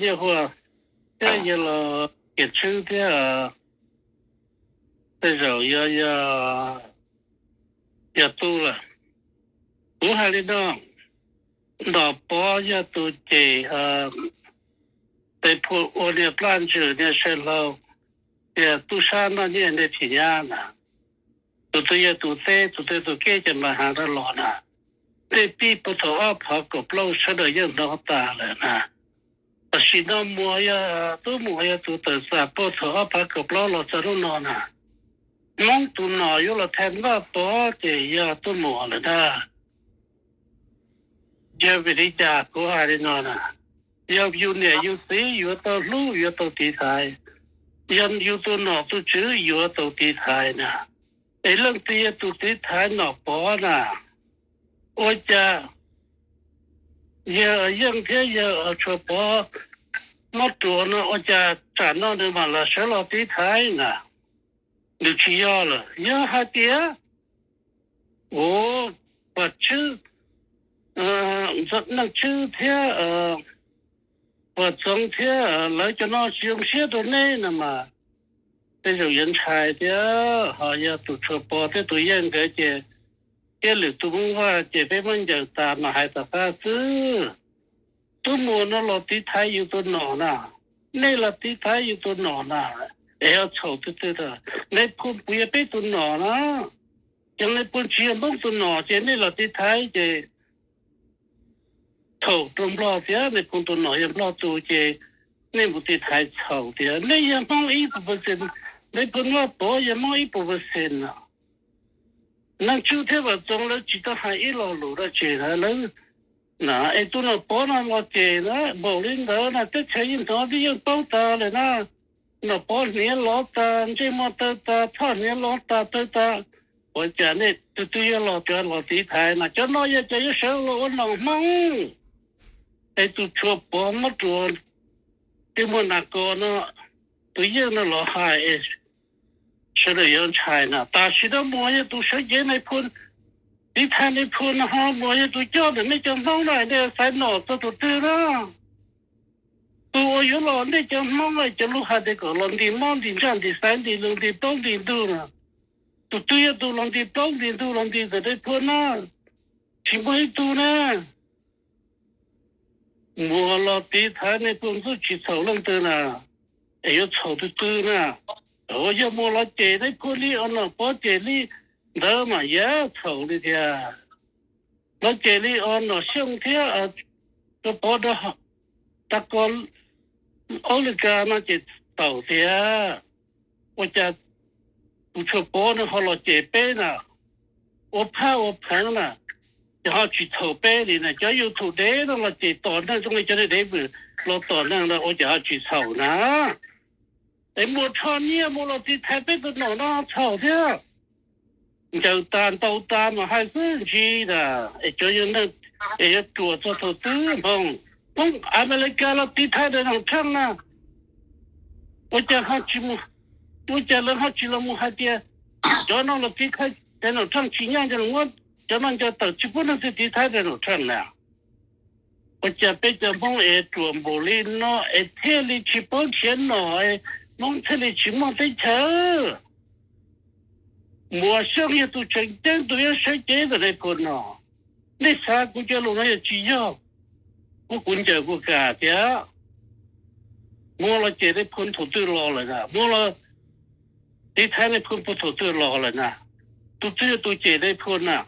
Yaj Huas thiab yog los Kiam Tshwb thiab, tej zaum yog, yog tu lawm. Kuv hais li no, Nom Pov yog tus cem Tes Phua ua niag plaj ntsws niag saw hlau, tias tub sab noj nyiaj niag thim nyab na. Tus twg yog tus teb, tus twg tus keb ces mas has rau los na. Tej pib puag thaum ob phav kaum plaub sawv daws yeej hnov tas lawm na. Tam sim no Muas yog, Tub Muas yog tus tawm xam puag thaum ob phav kaum plaub los txog hnub no na. Hmoob tus nom yuav los thaiv Nom Pov ces yog Tub Muas lawm ntag. Yog vim li cas kuv hais li no na? Yog yus niam yus txiv yuav tau hlub yuav tau tiv thaiv, yog yus tus nom tus tswv yuav tau tiv thaiv na. Es leej twg yog tus tiv thaiv Nom Pov na? Ua cas yawg Yeej thiab yawg Tshuas Pov mob ruas no ua cas tsam no nws mam los sawv los tiv thaiv na? Nws tsis yog lawm, yog hais tias, ua, Vam Tswb, Neej Tswb thiab Vam Txoov thiab lawv cov no tsis zoo siab rau neb no mas, tej zaum yuav ntshai thiab. Ho yog tus Tshuas Pov thiab tus Yeej nkawd ces, thiab lwm tus Hmoob Vaj ces peb muab ncaws tas mas hais tom qab xwb. Tub Muas no los tiv thaiv yus tus nom na, nej los tiv thaiv yus tus nom na, es ho txhaum twg twg na? Nais Phoo puas yog peb tus nom na? Ces Nais Phoo tsis yog Hmoob tus nom ces nej los tiv thaiv ces txhaum rau Nplog thiab. Nais Phoo tus nom yog Nplog tus ces nej mus tiv thaiv txhaum tias nej yog Hmoob ib puas percent, Nais Phoo Vaj Pov yog Hmoob ib puas percent no. Neej Tswb thiab Vam Txoov lawv tsis tau hais ib lo lus dab tsi na, lawv na, es tus Nom Pov no los cem na, npaum li ntawd na teb chaws yeej hnov twb yeej paub tas lawm na. Nom Pov hniav lov tas, ntsej muag tawg tas, thoj hniav lov tas tawg tas, ua cas nej tus twg yog los cov los tiv thaiv na? Cov no yog cov yuav sawv los ua nom Hmoob. Es tus Tshuas Pov mob ruas, twb muaj nas kos no, tus Yeej no los hais es sawv daws yuav ntshai na. Tam sim no Muas yog tus sawv cev Nais Phoo, tiv thaiv Nais Phoo no, ho Muas yog tus coj ntawm nej cov Hmoob na, nej xaiv nom txog tus twg na? Tus uas yuav los nej cov Hmoob cov lub hais tias kom los nti mob nti ntsaj nti xaiv nti lw nti plaub nti ntug na, tus twg yog tus los nti plaub nti ntug los nti ntawm Nais Phoo na? Tsis muaj ib tug na. Muas los tiv thaiv Nais Phoo xwb tsis txhaum leej twg na, es yuav txhaum tus twg na? Ua yog Muas los cem Nais Phoo li os, Nom Pov cem li ntawd mas yog txhaum li thiab. Los cem li os, Nom Xyooj thiab Tshuas Pov rau tag ko Aub Lis Kas no ces txhaum tiag. Ua cas tus Tshuas Pov no ho los cem peb na, ua phaj ua pheev na, ces ho tsis txhaum peb li na? Cov YouTube dev no los cem tom neeg zoo li cov dev vwm los tom neeg no ua cas ho tsis txhaum na? Es Muas rho nyiaj mus los tiv thaiv peb tus nom no txhaum thiab. Ncaws tas ntaus tas mas hais xwb ntsis na, es cov yog neeg, es yuav ruam txog thaum twg Hmoob? Hmoob Amelikas los tiv thaiv Donald Trump na, ua cas ho tsis mus, ua cas lawv ho tsis los mus hais tias cov no los tiv thaiv Donald Trump tsis nyaj, cov no ncaws tawm tsis pub neeg twg tiv thaiv Donald Trump na? Ua cas peb cov Hmoob es ruam npaum li no es thiaj li tsis paub nrhiav nom, Hmoob thiaj li tsis muaj teb chaws? Muas Xyooj yog tus tseem ceeb tus yuav sawv cev ntawm Nais Phoo no. Nej xav kuv cov lus no yog tsis yog, kuv, kuv ncaws kuv kam tias Muas los cem Nais Phoo thaum twg los lawm na? Muas los tiv thaiv Nais Phoo puag thaum twg los lawm na? Tus twg yog tus cem Nais Phoo na?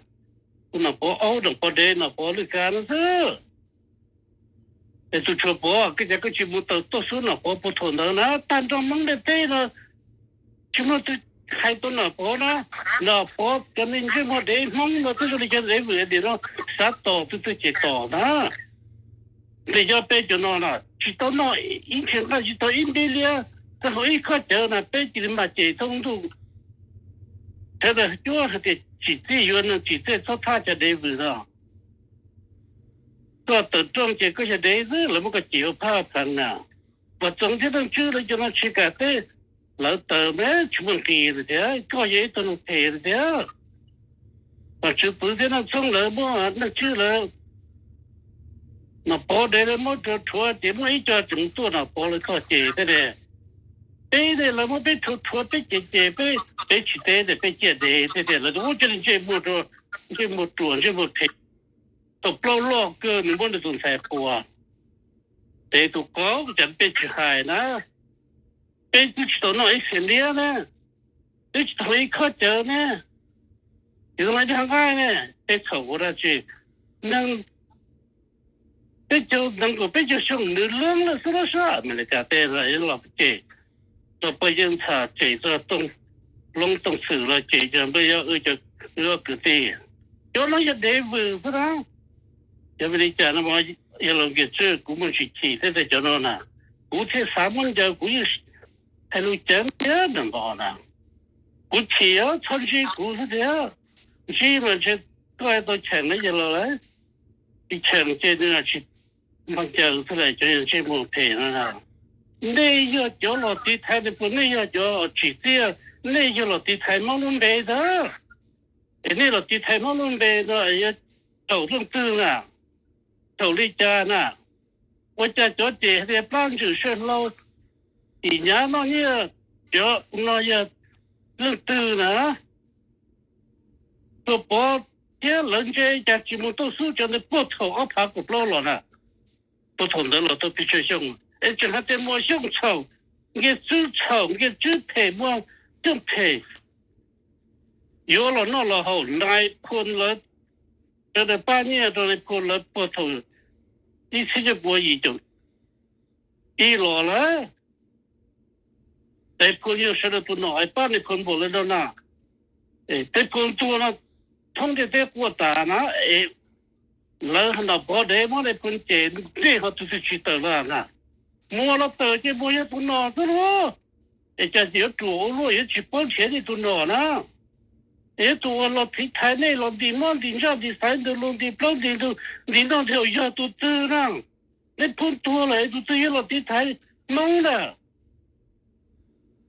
Tus Nom Pov Aub, Nom Pov Dev, Nom Pov Lwj Kav no xwb. Es tus Tshuas Pov, koj cas koj tsis mus tawm tuaj xub Nom Pov puag thaum ntawd na? Tag nrho Hmoob ntiaj teb no tsis muaj tus hais tau Nom Pov na. Nom Pov cov neeg ntsej muag dev Hmoob no twb zoo li cov dev vwm dim no, xav tom twg twg ces tom na. Ntes cov peb cov no na tsis tau noj ib nqhis nqaij, tsis tau ib npib liab, txog hauv ib khob cawv na peb cia li mam cem thoob ntuj. Sawv daws cuab hais tias tsim txiaj yuav neeg, tsim txiaj txhob thab cov dev vwm no. Koj tawm rooj ces koj yog dev xwb, lawv muab koj cem ua phaj pheev na. Vam Txoov thiab Neej Tswb lawv cov no tsis kam teb, lawv tawm mas tsis muaj nqis lawm thiab, koj yog ib tug neeg phem lawm thiab. Vam Tswv Pwv thiab Neej Txhoob lawv muab Neej Tswb lawv Nom Pov dev lawv muab rhuav rhuav ces muaj ib co tseem tuaj Nom Pov lawv txoj ces thiab tias, peb ne lawv muab peb rhuav rhuav peb ces ces peb, peb tsis teb tias peb ciaj dev thiab tias lawv tias ua cia li ntsej muag, ntsej muag ruam ntsej muag phem. Thaum plaub loj kawg nws muab nws tus ntxhais quas. Ces tus qaub cas peb tsis hais na, peb twb tsis tau noj ib xees liab na, twb tsis tau ib khob cawv ne, ces zoo li nqaij ne, peb txhaum ua dab tsi? Neeg, peb caug nees nkaum peb caug xyoo nws leej lawm xwb los sab Amelikas teb los los ces, txog paj yeeb ntxhais ces txog Tooj Loob Tooj Xwm los ces cov npawg yog cov kwv tij, cov no yog dev vwm xwb na. Cov Amelikas no, yog los nkias tswb kuv muaj tsis chim thiab tias cov no na, kuv thiaj xav muab ncaws kuv yeej hais lus ceev thiab nws nqos na. Kuv chim os, txhob ntsib kuv xwb tiag, ntsib mas ntshe koj tau cheem na yawg laus lawm, tsis cheem ces nws tsis npog ncaws xwb lawm cov ntsej muag phem no. Nej yog cov los tiv thaiv nws puas, nej yog cov tsim txiaj, nej yog los tiv thaiv Hmoob lub npe ntag. Es nej los tiv thaiv Hmoob lub npe no yog thaum leej twg na? Thaum li cas na? Ua cas cov ces hais tias plab ntswm saw hlau, tim nyab noj nyiaj, cov no yog leej twg na? Tuam Pov thiab lawv ntse cas tsis mus tuaj xub cov ntawd puag thaum ob phav kaum plaub los na. Puag thaum ntawd los tau pes tsawg xyoo, es tseem hais tias Muas Xyooj txhaum, Nkias Tswb txhaum, Nkias Tswb phem, Muas Xyooj phem, yuav los noj los haus. Nais Phoo lawv sawv daws pab nyiaj rau Nais Phoo lawv puag thaum ib txhiab cuaj pua yim caum ib los lawm. Nais Phoo yog sawv daws tus nom es pab Nais Phoo npaum li no na. Nais Phoo tuag no thoob ntiaj teb quaj tas na, es lawv Nom Pov dev muab Nais Phoo ces nej ho tus twg tsis tawm los na? Muas los tawm ces Muas yog tus nom xwb lauj. Es cas yuav ruam ua luaj yuav tsis paub nrhiav nej tus nom na? Es yuav tus uas los tiv thaiv nej los ntim mob ntim ntsaj ntim xaiv ntws lus ntim plaub ntim ntug ntim noj ntim haus yog tus twg na? Nais Phoo tuag lawm tus twg yuav los tiv thaiv Hmoob na?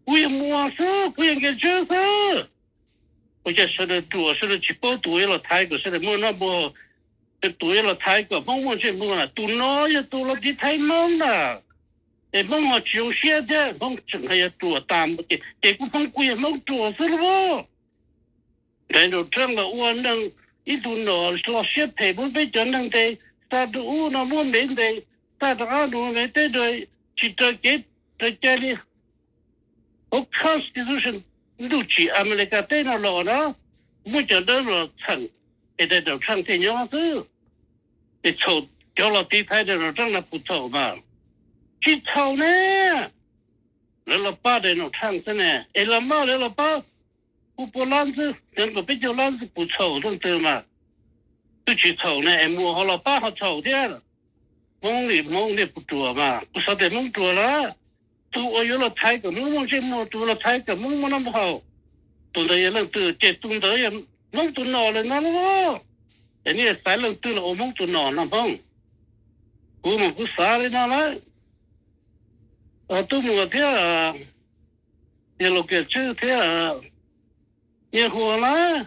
Kuv yog Muas xwb, kuv yog Nkias Tswb xwb. Ua cas sawv daws ruam sawv daws tsis paub tus yuav los thaiv kom sawv daws muaj noj muaj haus, tus yuav los thaiv kom Hmoob muaj ntsej muag na? Tus no yog tus los tiv thaiv Hmoob na. Es Hmoob ho tsis zoo siab thiab, Hmoob tseem hais yog ruam tas ces, ces kuv Hmoob kuj yog Hmoob ruam xwb lauj. Ntais Nraum Reej los ua neeg ib tug nom los siab phem muab peb cov neeg ntes xa rau ub no muab Mev ntes xa rau qab no, Mev teb tsis raws kev raws cai li. Hauv constitution ntuj tsim Amelikas teb no los na, muaj cov dawb los txheem es Ntais Nraum Reej thiaj nyob xwb. Es txhaum cov los tiv thaiv Ntais Nraum Reej no puas txhaum mas? Tsis txhaum ne. Lawv los pab Ntais Nraum Reej xwb ne, es los maj lawv los pab kuv pua lab ntxwb, nees nkaum peb caug lab ntxwb puas txhaum leej twg mas? Twb tsis txhaum ne, es Muas ho los pab ho txhaum thiab. Hmoob li Hmoob nej puas ruam mas? Kuv xav tias Hmoob ruam lawm. Tus uas yuav los thaiv kom Hmoob muaj ntsej muag, tus los thaiv kom Hmoob muaj noj muaj haus, tus ntawd yog leej twg? Ces tus ntawd yog Hmoob tus nom lawm no lauj. Es nej xaiv leej twg los ua Hmoob tus nom no Hmoob? Kuv mas kuv xav li no lawm. Tub Muas thiab Yawg Laus Kiam Tswb thiab Nyiaj Huas lawm,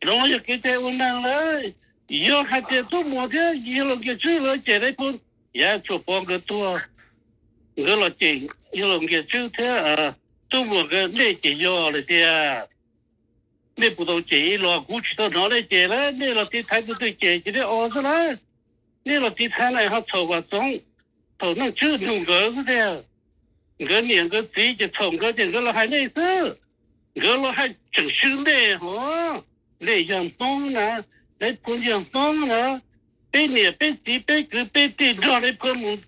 no yog kev cai ua neeg lawm. Yog hais tias Tub Muas thiab Yawg Laus Kiam Tswb lawv cem Nais Phoo, yav Txuas Pov nkawd tuag, nkawd los cem Yawg Laus Kiam Tswb thiab Tub Muas nkawd, nej ces yog lawm tiag. Nej puas tau cem ib los? Kuv tsis tau hnov nej cem lawm. Nej los tiv thaiv tus twg cem ces nej os xwb lawm. Nej los tiv thaiv na ho txhaum Vam Txoov, txhaum Neej Tswb nug nkawd xwb tiag. Nkawd niam nkawd txiv ces txhaum nkawd ces nkawd los hais nej xwb. Nkawd los hais tseem swb nej hos. Nej yog Hmoob na, Nais Phoo yog Hmoob na. Peb niam peb txiv peb kwv peb tij nrog Nais Phoo mus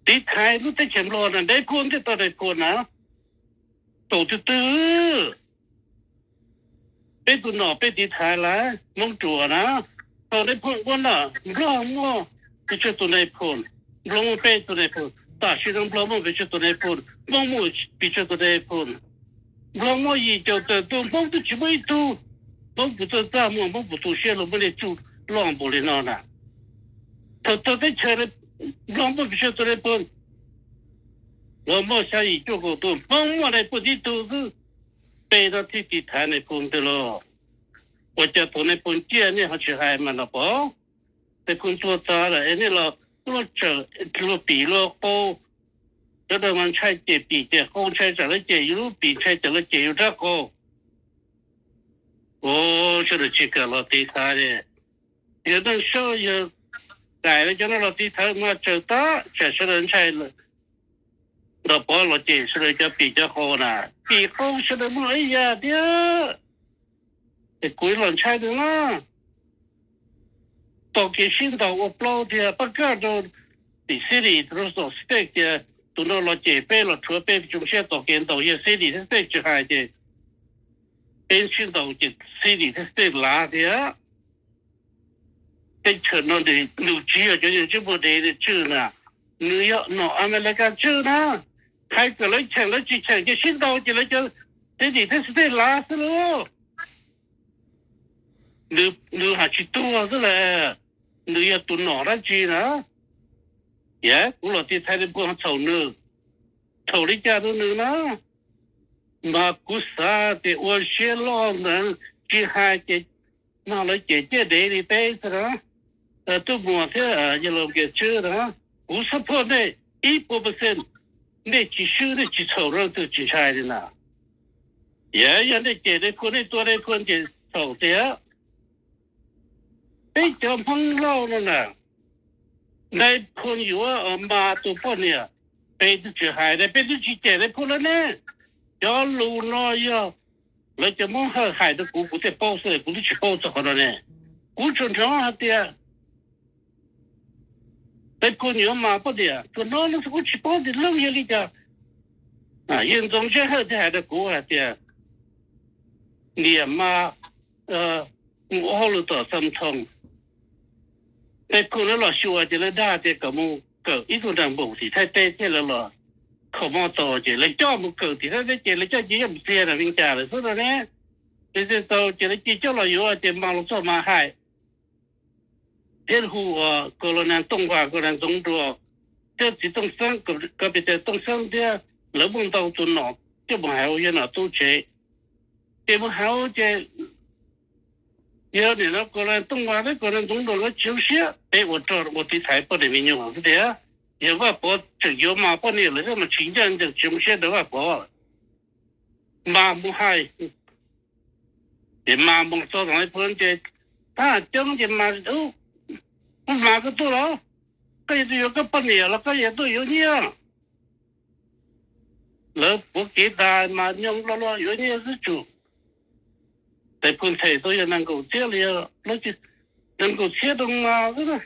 tiv thaiv lub teb chaws Nplog na, Nais Phoo thiaj tau Nais Phoo na. Thaum twg twg peb tus nom peb tiv thaiv lawm Hmoob ruam na? Thaum Nais Phoo ua na, Nplog muaj pes tsawg tus Nais Phoo? Nplog muaj peb tus Nais Phoo. Tam sim no Nplog muaj pes tsawg tus Nais Phoo? Hmoob muaj pes tsawg tus Nais Phoo? Nplog muaj yim caum tawm tus, Hmoob twb tsis muaj ib tug. Hmoob puas txawj txaj muag, Hmoob puas tu siab luag muab nej tsuj loj npaum li no na? Thaum txog teb chaws Nplog muaj pes tsawg tus Nais Phoo? Nplog muaj xya yim cuaj kaum tus, Hmoob muaj Nais Phoo tib tug xwb. Peb no thiaj tiv thaiv Nais Phoo ntag los. Ua cas thaum Nais Phoo ciaj nej ho tsis hais mas Nom Pov? Tais Phoo tuag tas lawm es nej los muab tsawm luag pim luag qau. Sawv daws mas ntshai cem pim cem qau, ntshai tsam lawv cem yus lub pim, ntshai tsam lawv cem yus rab qau. Ua, sawv daws tsis kam los tiv thaiv li. Yog neej saub yog tais lawv cov no los tiv thaiv mas tsawm tas tsam sawv daws ntshai lawm. Nram Pov los cem sawv daws cov pim cov qau na, pim qau sawv daws muaj ib yam thiab. Es kuv los ntshai ntawd na. Tos kev sib ntaus ua plaub tiag, pab kaj rau tim city rau tom state tias tus no los cem peb los rhuav peb tsoom siab, tos kev ntaus yog city thiab state tsis hais ces peb sib ntaus ces city thiab state lav thiab. Teb chaws no nws tsis yog cov ntsej muag dev nws tswj na, nws yog nom Amelikas tswj na. Hais kom lawv cheem lawv tsis cheem ces sib ntaus ces lawv cov city thiab state lav xwb lauj. Nws hais tsis tuag xwb las, nws yog tus nom dab tsi na? Yog kuv los tiv thaiv li puag txhaum nws, txhaum li cas rau nws na? Mas kuv xav tias ua siab loj ntawd tsis hais ces no lawv cem ciaj dev li peb xwb na. Tub Muas thiab yawg Los Kias Tswb na, kuv support nej ib puas percent, nej tsis swb nej tsis txhaum rau leej twg tsis ntshai li na. Yog, yog nej cem Nais Phoo nej tua Nais Phoo ces txhaum tiag. Peb cov Hmoob Lauj no na, Nais Phoo yuav mas tus poj niam, peb twb tsis hais ne, peb twb tsis cem Nais Phoo lawm ne. Cov lus no yog lawv cov Hmoob Hawj hais rau kuv, kuv thiaj paub xwb, kuv twb tsis paub txog qhov no ne. Kuv tsuas hnov hais tias Nais Phoo yuav mas poj niam, tsuas hnov no xwb, kuv tsis paub tias leej yog li cas. Yawg Ntxoov Zeb Hawj thiaj hais rau kuv hais tias niam mas mus ua hauj lwm tom Xam Thoo, Nais Phoo lawv los xyuas ces lawv dag tias kom mus kawm ib tug nraug npoos tim Thaib teb thiab lawv los kho mob tau ces lawv coj mus kawm tim Thaib teb ces lawv coj cia mus txiag nram Vias Cas lawm xwb no ne. Ces tau ces lawv cia coj los yuav ces mas los txog mas hais thiab hu ua Colonel Tooj Vas, Colonel Ntxoov Nruas thiab txiv Tooj Xeeb, Captain Tooj Xeeb thiab lawv muaj ntau tus nom coj mus hais ua yawg nom tub tsev. Ces mus hais ua ces yog nim no Colonel Tooj Vas thiab Colonel Ntxoov Nruas nkawd tsis zoo siab, peb ua rog ua tiv thaiv poj niam me nyuam xwb tiag. Yog Vaj Pov tseem yuav mas poj niam lawm thiab mas tsis ncaj ncees tsis zoo siab rau Vaj Pov. Mas mus hais ces mas mus txog tom Nais Phoo ces thab ham coob ces mas, ub, mas koj tuaj los, koj yog tuaj yuav koj poj niam los koj yog tuaj yuav nyiaj? Lawv puav kev tas mas nyob los los yuav nyiaj xwb tsum. Tais Phoo them tau yog nees nkaum txhiab li, nees nkaum txhiab rau mas xwb na.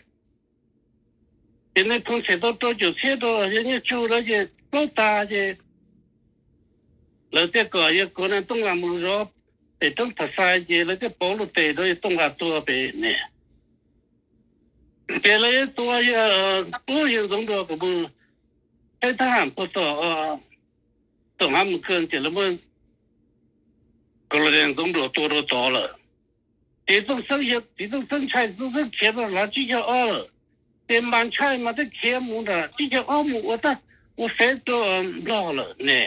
Ces Nais Phoo them tau rau caum txhiab rau yog nyiaj tsuj lawm ces plaub tag ces lawv thiaj kom yawg Colonel Tooj Vas mus zov pem roob Phas Xais ces lawv thiaj pauv lub tes rau yawg Tooj Vas tuag pem ne. Ces lawv tua yawg, ub, yawg Ntxoov Nruas kom mus saib thab ham puag tom, tom Hav Mus Kawg ces lawv muab Colonel Ntxoov Nruas tua rau tod lawm. Ces Tooj Xeeb yog txiv Tooj Xeeb ntshai, Tooj Xeeb khiav rau hlav tsib caug ob lawm. Ces mas ntshai mas twb khiav mus nram tsib caug ob mus ua tag ua fev rau Nplog lawm ne.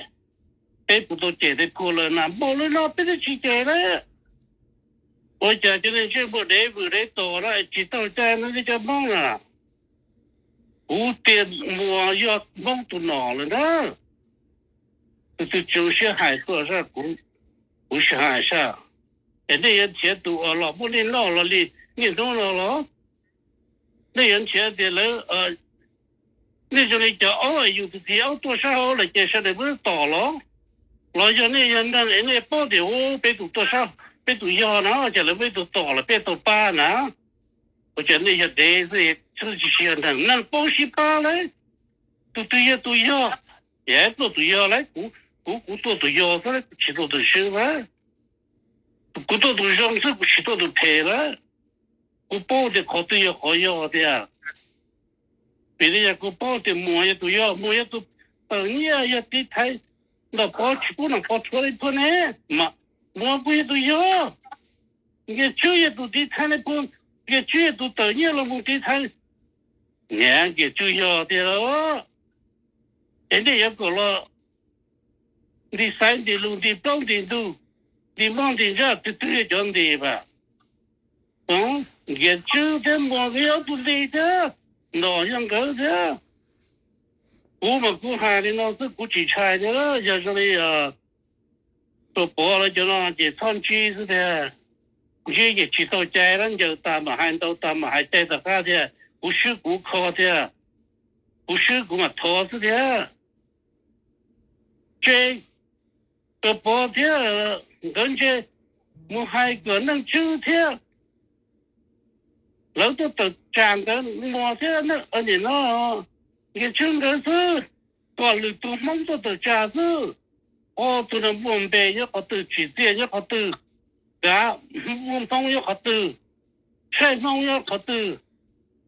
Peb puas tau cem Nais Phoo lawm na? Npaum li no peb twb tsis cem lawm. Ua cas cov neeg ntsej muag dev vwm dev tos no es tsis tau cai no li cov Hmoob na? Kuv tias Muas yog Hmoob tus nom lawm na. Tus twg tsis zoo siab hais tuaj sab, kuv, kuv sim hais sab. Es nej yuav nrhiav tus uas los muab nej noj los li niaj hnub no los? Nej yuav nrhiav tias lawv, nej zoo li cov aub es yus tus txiv aub tuaj sab hauv lawm ces sawv daws muab tom los? Los yog nej yog neeg es nej paub tias, u, peb tus tuaj sab, peb tus yog na, ces lawv muab ib tug tom los peb tau pab na? Ua cas nej yog dev xwb, tsis yog neeg, neeg paub sib pab lauj. Tus twg yog tus yog, es tuaj tus yog lauj, kuv, kuv, kuv tuaj tus yog xwb, kuv tsis tuaj tus swb lauj. Kuv tuaj tus zoo xwb, kuv tsis tuaj tus phem lauj. Kuv paub tias qhov twg yog qhov yog tiag. Vim li yog kuv paub tias Muas yog tus yog, Muas yog tus tawm nyiaj yog tiv thaiv Nom Pov tsis pub Nom Pov rhuav li puag ne, mas Muas kuj yog tus yog. Nkias Tswb yog tus tiv thaiv li puag, Nkias Tswb yog tus tawm nyiaj los mus tiv thaiv. Niam, Nkias Tswb yog tiag lauj. Es nej yuav kom los nti xaiv nti lus nti plaub nti ntug, nti moj nti ntsaj, twg twg yog cov nti mas? Nkias Tswb thiab Muas nkawd yog ob tug li thiab, Nom yog nkawd thiab. Kuv mas kuv hais li no xwb, kuv tsis ntshai thiab. Yog zoo li tus Pov lawv cov no ces txhob ntsib xwb tiag. Ntsib ces tsis tau cai lawm, ncaws tas mam hais, ntaus tas mam hais, cai tom qab tiag, kuv swb kuv kho tiag, kuv swb kuv mam thov xwb tiag. Ces tus Pov thiab nkawd ntshe mus hais kom Nyias Tswb thiab lawv tuaj tawm tsam nkawd, Muas thiab nim no Nkias Tswb nkawd xwb, kom lwm tus Hmoob tuaj tawm tsam xwb. Ob tug no muaj npe nyob qhov twg, tsim txiaj nyob qhov twg, kav Hmoob nyob qhov twg, saib Hmoob nyob qhov twg,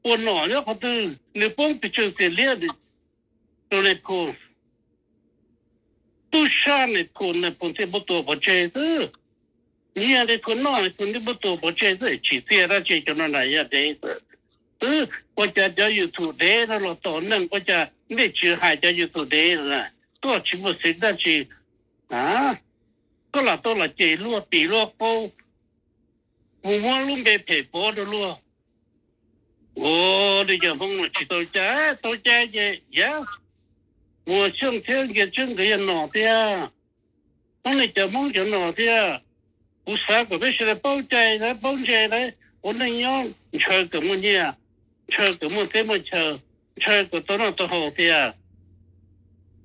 ua nom nyob qhov twg, nws poob pes tsawg xiam liab rau Nais Phoo. Tub sab Nais Phoo, Nais Phoo thiaj muab tua pov tseg xwb. Nyiag Nais Phoo noj, Nais Phoo thiaj muab tua pov tseg xwb, tsim txiaj dab tsi cov no na, yog dev xwb. Ua cas cov YouTube dev no los tom neeg, ua cas nej tsis hais cov YouTube dev na? Koj tsis muaj xeev dab tsi, koj lam tau los cem luag, pim luag qau, mus muab lub npe phem Pov rau luag. Ua li cov Hmoob no tsis tau cai, tau cai ces yog Muas Xyooj thiab Nkias Tswb nkawd yog nom tiag. Hmoob li cov Hmoob cov nom tiag. Kuv xav kom peb sawv daws paub cai, paub ntse, ua neej nyob ntshaw kom muaj nyiaj, ntshaw kom muaj teb muaj chaw, ntshaw kom tau noj tau haus tiag,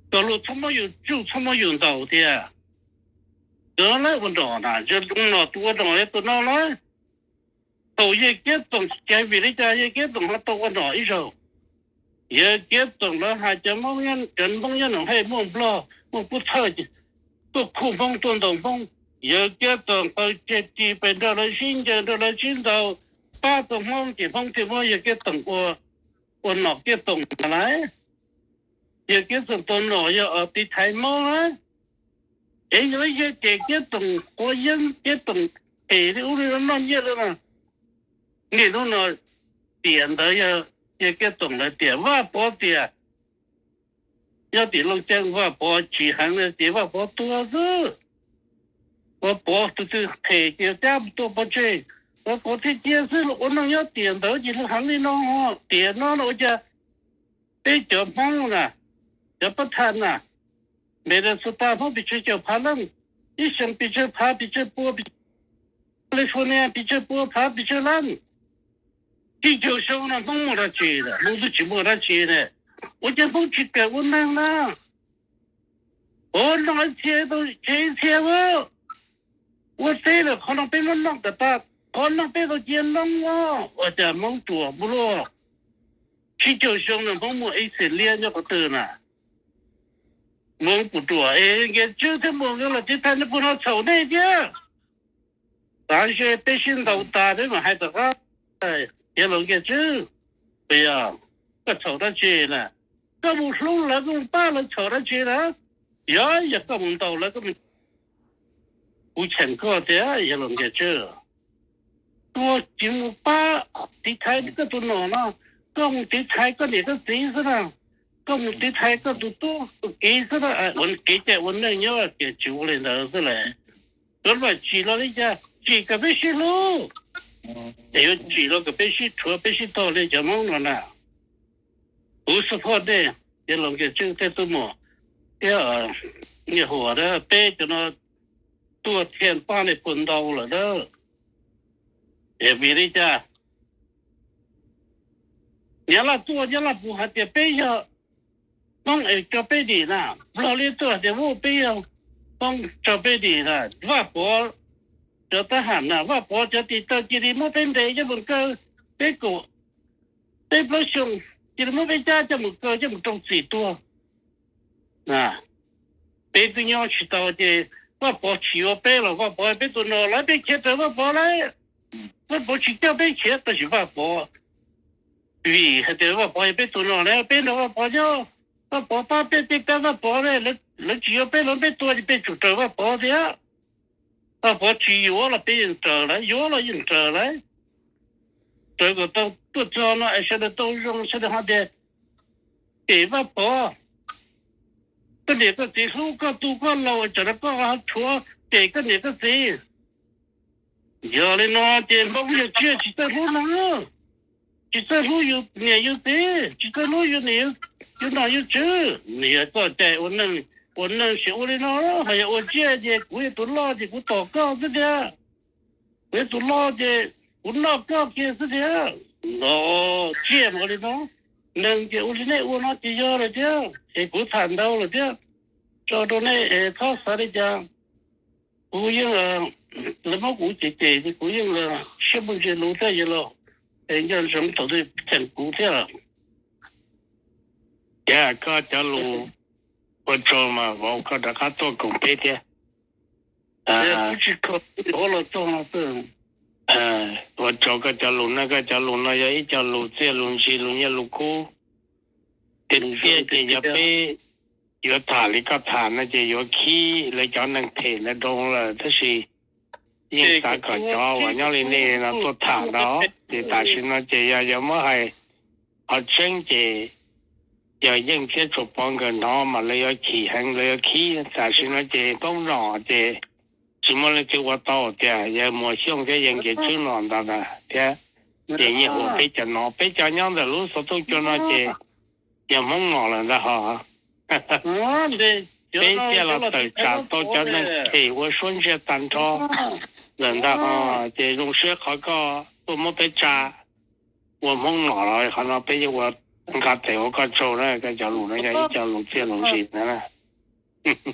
kom luag txhob muab yus tsuj, txhob muab yus ntaus tiag. Cov lawv ua nom na, zoo nom tus ua nom yog tus no lawm. Thaum Yawg Kiab Toom, cas vim li cas Yawg Kiab Toom ho tau ua nom ib zaug? Yawg Kiab Toom lawv hais cov Hmoob, cov Hmoob nyob Noom Hej muaj Nplog muaj Pub Thawj tuaj khuj Hmoob tuaj ntaus Hmoob, Yawg Kiab Toom qaws ceg ris pes nrog lawv sib ncaws, nrog lawv sib ntaus, pab tau Hmoob ces Hmoob thiaj muab Yawg Kiab Toom ua, ua nom Kiab Toom na lawm. Yawg Kiab Toom tau nom yog tiv thaiv Hmoob na. Es yog yog ces Kiab Toom quav yeeb, Kiab Toom phem li ub li no noj nyiaj li no. Niaj hnub no tiam ntawd yog Kiab Toom lawv tiam, Vaj Pov tiam, nyob tim Looj Ceeb Vaj Pov tsis heev li ces Vaj Pov tuag xwb. Vaj Pov tus twg phem ces cab mus tua pov tseg, Vaj Pov thiaj cia xwb. Ua neej nyob tiam ntawd ces heev li no, tiam no ua cas peb cov Hmoob na, cov pab thaj na, Minnesota Hmoob pes tsawg caum phav leej, ib xyoos pes tsawg phav pes tsawg pua, California pes tsawg pua phav pes tsawg leej. Tsib caug xyoo no Hmoob muaj dab tsi lawm? Hmoob twb tsis muaj dab tsi ne. Ua cas Hmoob tsis kawm ua neeg na? Ua neej ib txhia tau tseg ib txhia, ua teb lawm qhov no peb muab noj kom tas, qhov no peb tau cia noj os. Ua cas Hmoob ruam npaum luaj? Tsib caug xyoo no Hmoob muaj ib txhia liab nyob qhov twg na? Hmoob puas ruam es Nkias Tswb thiab Muas nkawd los tiv thaiv nej puas no txhaum nej thiab. Tav ze peb sib ntaus tas peb mam hais tom qab. Yawg laus Nkias Tswb, puas yog? Koj txhaum dab tsi na? Koj mus hlub lawv, koj mus pab lawv txhaum dab tsi na? Yog, yog koj mus ntaus lawv, koj mus, kuv cheem koj tias yawg laus Nkias Tswb, koj tsis mus pab tiv thaiv koj tus nom no, koj mus tiv thaiv koj niam koj txiv xwb na, koj mus tiv thaiv koj tus tub tus kiv xwb na. Ua kev cai ua neej nyob ces tsis ua li ntawd xwb las. Koj mam tsim los li cas? Tsim kom peb sib hlub, es yuav tsim los kom peb sib rhuav peb sib tog li cov Hmoob no na. Kuv support nej, yawg laus Nkias Tswb thiab tub muam thiab Nyiaj Huas, peb cov no tuaj thiaj pab nej puas ntau lawm na. Es vim li cas Nyab Laj tuaj, Nyab Laj puas hais tias peb yog Hmoob es tso peb dim na? Nplog li tuaj hais tias peb yog Hmoob, tso peb dim na. Vaj Pov cov tab ham na, Vaj Pov cov tis taw cia li muab peb ntes coj mus kaw, peb kaum, peb plaub xyoo, cia li muab peb cab coj mus kaw coj mus rau txim tuag. Peb twb nyob tsis tau ces Vaj Pov tsis yuav peb los Vaj Pov peb tus no lawm, peb khiav raws Vaj Pov lawm. Vaj Pov tsis coj peb khiav, tab sis Vaj Pov, vim hais tias Vaj Pov yog peb tus no na, peb nrog Vaj Pov nyob, Vaj Pov pab peb, peb pab Vaj Pov, lawv tsis yuav peb los peb tuag ces peb tsum raws Vaj Pov thiab. Vaj Pov tsis yuav los peb yeej raws lawm, yuav los yeej raws lawm. Raws kom tau tuaj txog no es sawv daws tau zoo, sawv daws hais tias, cem Vaj Pov, koj niam koj txiv hlub koj tu koj laus, tsam no koj ho rhuav cem koj niam koj txiv. Yog li no ces Hmoob yog tsiaj tsis txawj hlub neeg, tsis txawj hlub yus niam yus txiv, tsis txawj hlub yus niam yus nom yus tswv, nws yog txoj cai ua neeg, ua neeg sim ua li no, ho yog ua tsiaj ces kuv yog tus loj ces kuv tom koj xwb tiag, kuv yog tus loj ces kuv noj koj kiag xwb tiag. Los tsiaj mas ua li no, neeg ces ua li nej ua no ces yog lawm thiab es kuv tham ntau lawm thiab, tso rau nej es txhob xav li cas. Kuv yeej, lawv muab kuv cem cem ces kuv yeej siab muaj ntsia lus thiab yog los es nco ntsoov thaum twg cheem kuv thiab. Ces koj cov lus ua tsaug mas vauv koj rov qab tuaj koom peb thiab. Ua tsaug koj cov lus no, koj cov lus no yog ib co lus txiaj lus ntsig lus nyiaj lus kub. Tiag tiag ces yog peb yuav tham li koj tham no ces yuav khib lawv cov neeg phem ntawd rau lawm, tab sis yeej xav kom cov uas nyob li nej no tuaj tham ntau. Ces tam sim no ces yog yuav muab hais qhov tseeb ces yog Yeej thiab Tsuas Pov nkawd hnov mas lawv yuav chim heev, lawv yuav khib. Tam sim no ces Hmoob nom ces tsis muaj leej twg ua tau tias yawg Muas Xyooj thiab yawg Nkias Tswb nom ntawd thiab. Ces nyiaj huam peb cov no, peb cov nyob ntawm lub xov tooj cua no ces yog Hmoob nom lawm ntag hos. Peb thiaj los tawm tsam tau cov neeg phem ua suab ntsiag tag nrho lawm ntag hos. Ces zoo siab qhov koj tuaj muab peb tsa ua Hmoob nom los qhov no peb yeej ua nqa tes ua koj tsaug na, koj cov lus no yog ib co lus txiaj lus ntsig ntag na.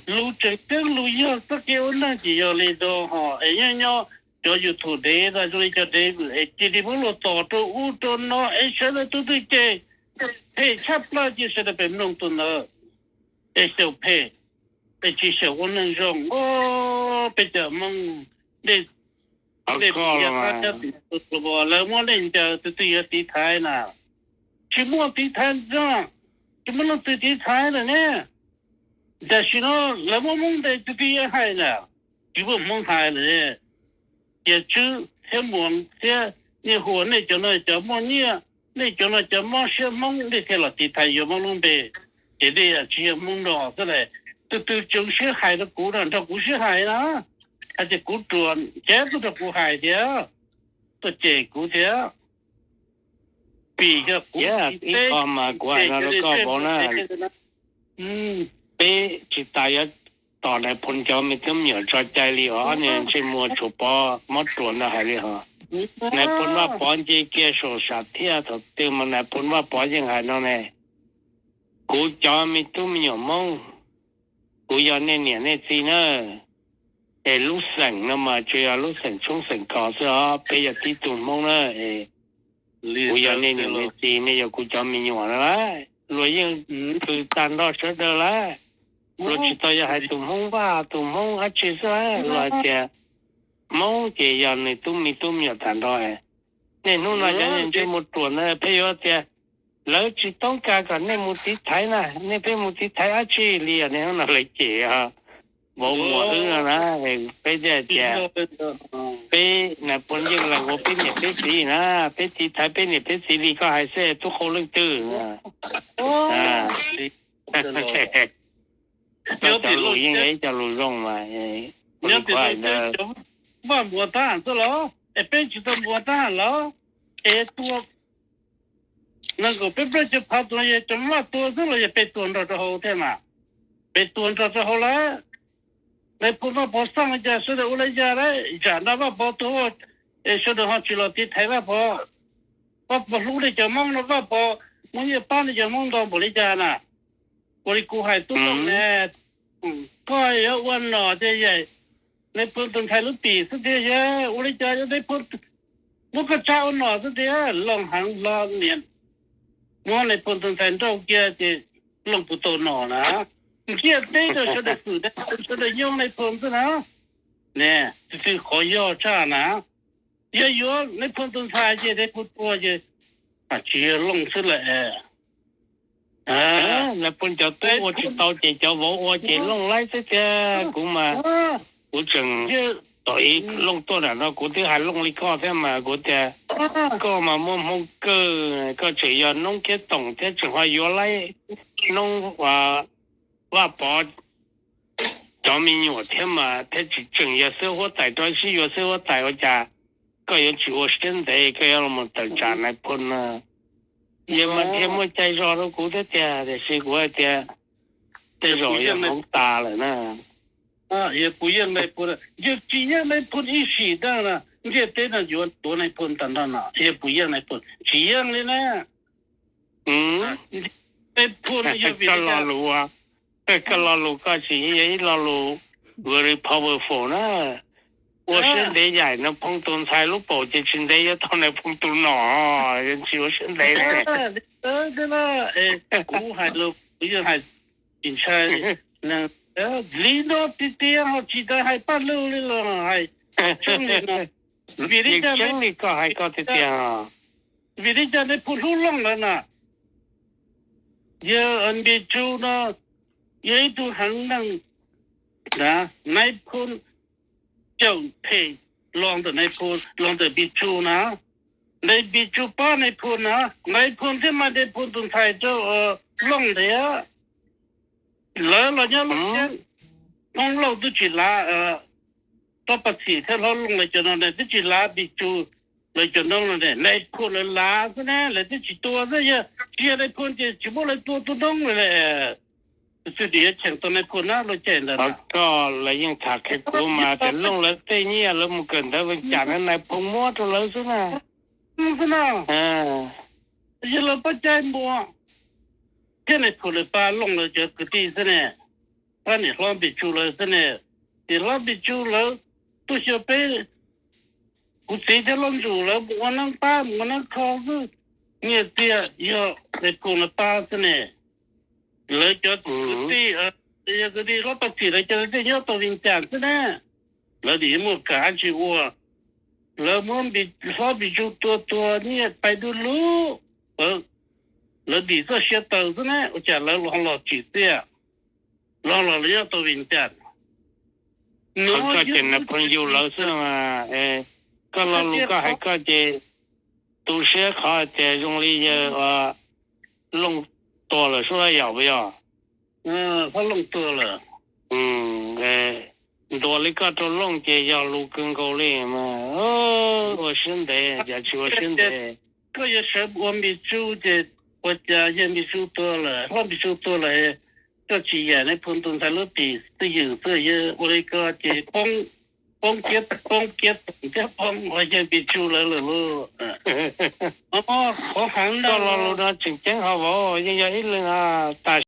Lus tseem ceeb lus yog txoj kev ua neeg ces yog li ntawd hos. Es nyob nyob cov YouTube dev ntag, zoo li cov dev es cia li muab luag tos rau ub rau no es sawv daws tus twg ces phem tshaj plaws ces sawv daws pem mloog tus ntawd es xyaum phem, es tsis xyaum ua neeg zoo. Peb cov Hmoob, nej, nej, lawv muab nej ncaws tus twg yuav tiv thaiv na? Tsis muaj tiv thaiv, tsis muaj leej twg tiv thaiv lawm ne. Tam sim no lawv muab Hmoob ntes tus twg yuav hais na? Tsis muaj Hmoob hais lawm. Nkias Tswb thiab Muas thiab Nyiaj Huas, nej cov no cov muaj nyiaj, nej cov no cov mob siab Hmoob, nej thiaj los tiv thaiv yuav Hmoob lub npe, ces nej tsis yog Hmoob no xwb lawm. Tus twg tseem siab hais rau kuv no nrog kuv sib hais na, hais tias kuv ruam ces tuaj nrog kuv hais thiab, tuaj cem kuv thiab. Vim yog kuv ib qho mas kuv hais no rau koj vauv na, peb tsis tas yuav tos Nais Phoo cov me tub me nyuam tso cai li os. Ob niag ntsej muag Tsuas Pov mob ruas ntawd hais li hos, Nais Phoo Vaj Pov nce kiag saum sam thiaj, thaum twg mas Nais Phoo Vaj Pov yeej hais no ne, kuv cov me tub me nyuam Hmoob, kuv yog nej niam nej txiv na. Es lub xeem no mas tsuas yog lub xeem tshoob xeem kos xwb os, peb yog tib tug Hmoob na. Kuv yog nej niam nej txiv, nej yog kuv cov me nyuam na. Luag yeej hwm tag nrho sawv daws lawm, luag tsis tau yog hais tus Hmoob Vaj tus Hmoob dab tsi xwb, luag hais tias Hmoob ces yog nws tub me tub me nyuam tag nrho. Nej hnub no cov ntsej muag ruam ntawd pheej yuav tias lawv tsis toob kas kom nej mus tiv thaiv na, nej pheej mus tiv thaiv dab tsi li os, nej hnub no lawv cem vauv Muas wb no na. Peb thiaj tias peb Nais Phoo yeej lees ua peb niam peb txiv na, peb tiv thaiv peb niam peb txiv li koj hais xwb, tub qau leej twg. Koj cov lus yeej yog ib co lus zoo mas. Vaj Muas tab ham xwb los? Es peb tsis tau Muas tab ham los? Es tua, nees nkaum peb plaub caug phav tus no yog cov Vaj tua xwb los yog peb tua nrog rau hauv thiab mas? Peb tua nrog rau hauv lawm. Nais Phoo Vaj Pov xaj li cas sawv daws ua li cas lawm, zam no Vaj Pov tua, es sawv daws ho tsis los tiv thaiv Vaj Pov. Vaj Pov hlub li cov Hmoob no, Vaj Pov muab nyiaj pab li cov Hmoob ntau npaum li cas na? Ua li kuv hais tub Looj ne, koj yuav ua nom ces yog Nais Phoo tus ntxhais lub pim xwb tiag, yog ua li cas yog Nais Phoo muab koj tsa ua nom xwb tiag, Looj heev hlo niam. Muab Nais Phoo tus ntxhais nrauj kiag ces Looj puas tau nom na? Ntiaj teb rau sawv daws fwm, sawv daws nyob Nais Phoo xwb na. Ne, tus twg qhov yog tshaj na? Yog yuav Nais Phoo tus ntxhais ces Nais Phoo tua ces tsis yog Looj xwb lawm. Nais Phoo cov tub ua tsis tau ces cov vauv ua ces Looj laib xwb tiag. Kuv mas kuv tseem tom ib Looj tuaj nram no kuv twb hais Looj li koj thiab mas kuv tias koj mas muaj hmoo kawg, koj tseem yog noob kiab toom thiab tseem ho yuav laib noob Vaj Pov cov me nyuam thiab mas thiab tseem yog xwb huab tais rau sib yuav xwb huab tais ua cas koj yuav tsis ua siab ntev, koj yuav los tawm tsam nais phoo na. Yog mas thiaj muaj cai zog rau kuv thiab tiag, tiam sis kuv hais tias tej zaum yog hmoov tas lawm na. Yog puas yeej nais phoo, yog tsis yeej nais phoo ib sim neej na, ntiaj teb no yuav tuav nais phoo tag nrho no, yog puas yeej nais phoo, tsis yeej li na. Nais phoo yog vim koj li cas? Lo lus, koj lo lus koj tsis yog ib lo lus very powerful na. Ua siab ntev yaim nais phoo tus ntxhais lub paum ces tsis ntev yuav tau nais phoo tus nom, tsis ua siab ntev li. Kuv hais los kuv yeej hais tsis ntshai. Li no tiag tiag ho tsis tas hais paj lug li los hais tseeb li no. Vim li cas, tseeb li koj hais koj tiag tiag. Vim li cas nais phoo hlub Looj lawm na? Yog Npis Tsu no yog ib tug heev neeg, nais phoo caum phem los ntawm nais phoo, los ntawm Npis Tsu na. Nais Npis Tsu pab nais phoo na, nais phoo thiaj mas nais phoo tus ntxhais rau Looj ntawd. Lawv los nyob Looj Ceeb, Hmoob Lauj twb tsis lav, Tob Paj Xim thiab Hlob Looj lawv cov no ne twb tsis lav Npis Tsu lawv cov noob no ne, nais phoo lawv lav xwb ne, lawv twb tsis tua xwb. Yog tsis yog nais phoo ces tsis muaj lawv tua tus noob lawm. Tus xwb dim yuav cheem tau nais phoo na luag caij ntawd. Koj lawv yeej tham qhia kuv mas tias Looj lawv tej nyiaj lawv mus kawm ntawv Vees Cas na nais phoo muab rau lawv xwb na. Xwb na. Yog lawv pab caij muaj thiab nais phoo lawv pab Looj lawv cov kwv tij xwb ne, pab niam hlob Npis Tsu lawv xwb ne. Ces hlob Npis Tsu lawv tuaj xyuas peb, kuv txiv thiab Looj Ntsum lawv mus ua neeb pab mus ua neeb kho xwb. Nyiaj txiag yog nais phoo lawv pab xwb ne. Lawv cov kwv tij, yog kwv tij hlob Paj Xim lawv cov kwv tij nyob tau Vees Cas xwb na, lawv dim muaj kam dab tsi ua. Lawv muab hlob Npis Tsu tua tuag nyiaj pais du lug, lawv dim txoj sia tawm xwb na, ua cas lawv ho los tsim txiaj, los los lawv nyob tau Vees Cas. Koj ces nais phoo yug lawv xwb mas, koj lo lus koj hais koj ces tu siab qhov tias zoo li yawg Looj tuag lawm sub yam puas yog? Hlob Looj tuag lawm. Ntuas li koj rau Looj ces yog lus kawg nkaus li mas, ua siab ntev, cas tsis ua siab ntev. Koj yuav sawv ua Npis Tsu ces ua cas yog Npis Tsu tuag lawm, hlob Npis Tsu tuag lawm, koj tsis yaim nais phoo tus ntxhais lub pim twj ywm xwb, yog ua li ko ces poob, poob kiab, poob kiab toom thiab poob ua yawg Npis Tsu lawv lawm lauj. Qhov heev na, lo lus no tseem ceeb hov vauv, yeej yog ib leeg tas